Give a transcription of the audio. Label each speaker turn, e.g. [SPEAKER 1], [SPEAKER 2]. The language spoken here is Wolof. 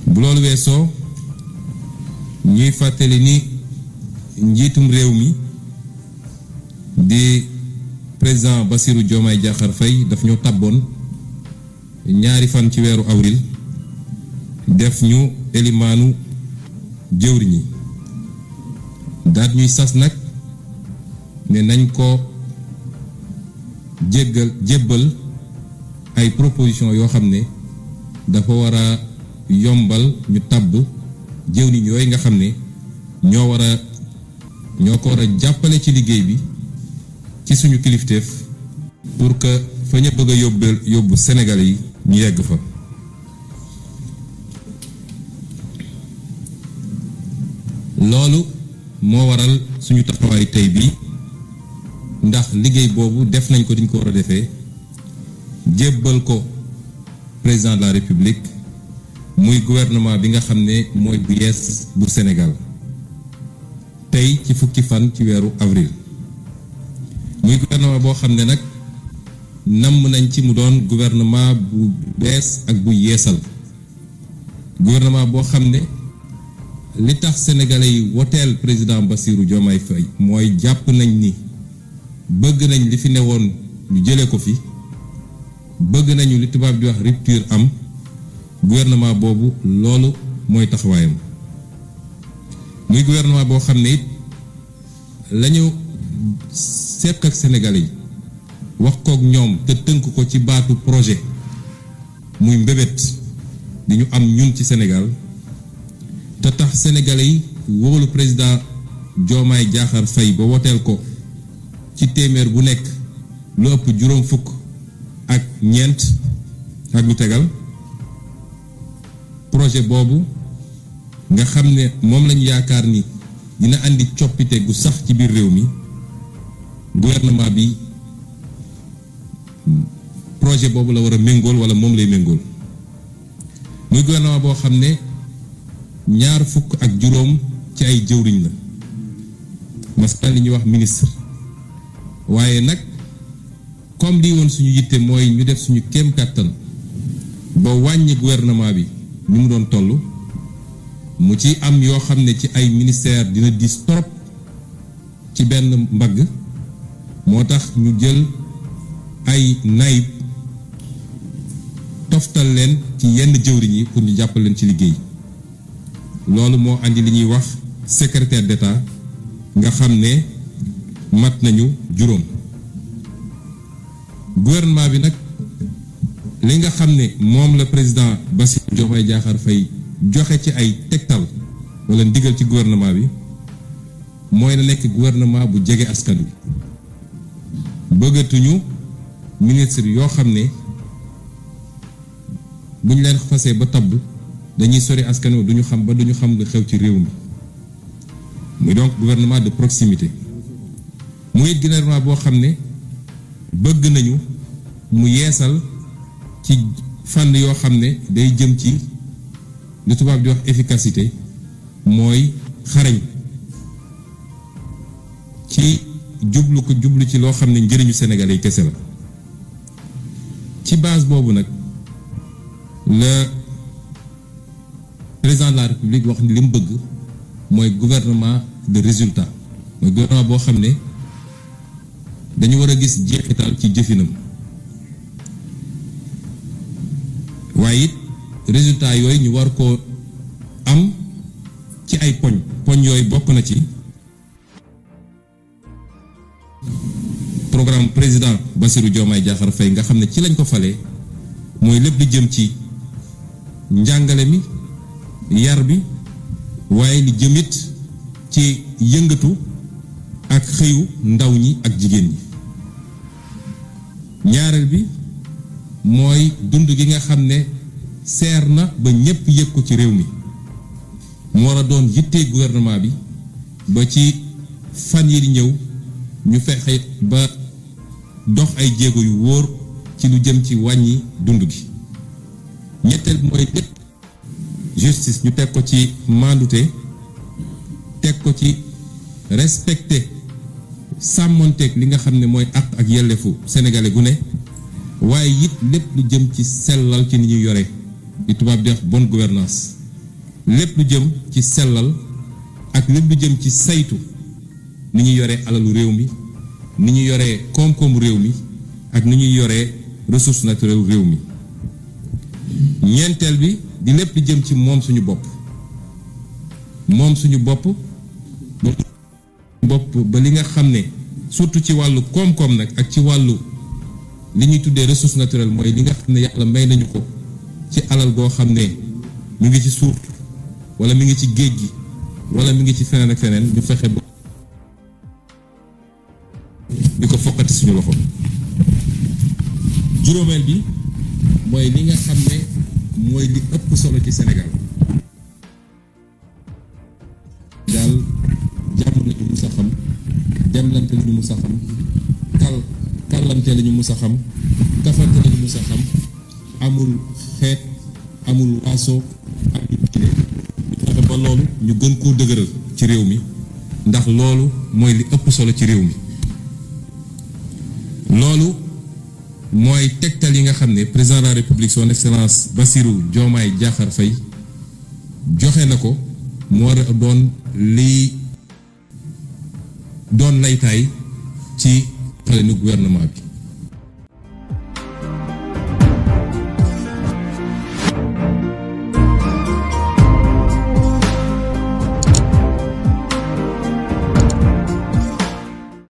[SPEAKER 1] bu loolu weesoo ñuy fàttali ni njiitum réew mi di président Bassirou Diomaye Diakhar Faye daf ñoo tàbboon ñaari fan ci weeru avril def ñu elimaanu jëwriñ yi daat ñuy sas nag ne nañ ko jébbal ay proposition yoo xam ne dafa war a yombal ñu tabb jëwriñ yooyu nga xam ne ñoo ko war a jàppale ci liggéey bi ci suñu kilifteef pour que fa ñu bëgg a yóbbu Sénégalais yi ñu yegg fa. loolu moo waral suñu taxawaay tey bii ndax liggéey boobu def nañ ko diñ ko war a defee jébbal ko président de la République muy gouvernement bi nga xam ne mooy bu yees bu Sénégal tey ci fukki fan ci weeru avril muy gouvernement boo xam ne nag namm nañ ci mu doon gouvernement bu bees ak bu yeesal gouvernement boo xam ne li tax sénégalais yi woteel président Bassirou Diomaye Faye mooy jàpp nañ ni bëgg nañ li fi newoon ñu jëlee ko fi bëgg nañu li tubaab di wax rupture am gouvernement boobu loolu mooy taxawaayam muy gouvernement boo xam ne it lañu seq ak sénégalais yi wax kook ñoom te tënk ko ci baatu projet muy mbébét di ñu am ñun ci Sénégal te tax sénégalais yi wóolu président Diomaye Diakhar Faye ba woteel ko ci téeméer bu nekk lu ëpp juróom fukk ak ñeent ak lu tegal projet boobu nga xam ne moom lañu yaakaar ni dina andi coppite gu sax ci biir réew mi gouvernement bi projet boobu la war a méngool wala moom lay méngool muy gouvernement boo xam ne ñaar fukk ak juróom ci ay jëwriñ la masalan li ñuy wax ministre waaye nag comme lii woon suñu yitte mooy ñu def suñu kéem kàttan ba wàññi gouvernement bi ni mu doon toll mu ci am yoo xam ne ci ay ministère dina diis trop ci benn mbagg moo tax ñu jël ay naayib toftal leen ci yenn jëwriñ yi pour ñu jàppal leen ci liggéey loolu moo andi li ñuy wax secrétaire d'État nga xam ne mat nañu juróom gouvernement bi nag li nga xam ne moom la président Bassirou Diomaye Diakhar Faye joxe ci ay tegtal wala ndigal ci gouvernement bi mooy na nekk gouvernement bu jege askan wi bëggatuñu ministre yoo xam ne bu ñu leen fasee ba tabb dañuy sori askan wi duñu xam lu xew ci réew mi muy donc gouvernement de proximité muy gouvernement boo xam ne bëgg nañu mu yeesal ci fànn yoo xam ne day jëm ci li tubaab di wax efficacité mooy xarañ ci jublu ci loo xam ne njëriñu Sénégalais yi kese la ci base boobu nag le président de la République wax ni li mu bëgg mooy gouvernement de résultat mooy gouvernement boo xam ne dañu war a gis jeexital ci jëfinam waaye it résultat yooyu ñu war ko am ci ay poñ yooyu bokk na ci programme président Bassirou Diomaye Diakhar Faye nga xam ne ci lañ ko falee mooy lépp li jëm ci njàngale mi yar bi waaye li jëmit ci yëngatu ak xëyu ndaw ñi ak jigéen ñi ñaareel bi mooy dund gi nga xam ne seer na ba ñépp yëg ko ci réew mi mu war a doon yitte gouvernement bi ba ci fan yi di ñëw ñu fexe ba dox ay jéego yu wóor ci lu jëm ci wàññi dund gi ñetteel mooy lépp justice ñu teg ko ci maandute teg ko ci respecté sàmmonteeg li nga xam ne mooy àq ak yelleefu sénégalais gu ne waaye it lépp lu jëm ci sellal ci ni ñuy yore li tubaab di wax bonne gouvernance lépp lu jëm ci sellal ak lépp lu jëm ci saytu ni ñu yoree alalu réew mi ni ñu yoree koom-koomu réew mi ak ni ñuy yoree ressources naturelles réew mi. ñeenteel bi di lépp lu jëm ci moom suñu bopp ba li nga xam ne surtout ci wàllu koom-koom nag ak ci wàllu li ñuy tuddee ressources naturelles mooy li nga xam ne yàlla may nañu ko ci alal goo xam ne mi ngi ci suuf wala mi ngi ci géej gi wala mi ngi ci feneen ak feneen ñu fexe ba di ko fokkati suñu loxo. juróomeel bi mooy li nga xam ne mooy li ëpp solo ci Sénégal daal jàmm lañu mus a xam, demlante lañu mus a xam, kàllante lañu mus a xam, kafante lañu mus a xam, amul xeet amul waaso amul diine ñu fexe ba loolu ñu gën koo dëgëral ci réew mi ndax loolu mooy li ëpp solo ci réew mi. loolu mooy tegtal yi nga xam ne président de la république son excellence Bassirou Diomaye Diakhar Faye joxe na ko mu war a doon lii doon laytaay ci xale nu gouvernement bi.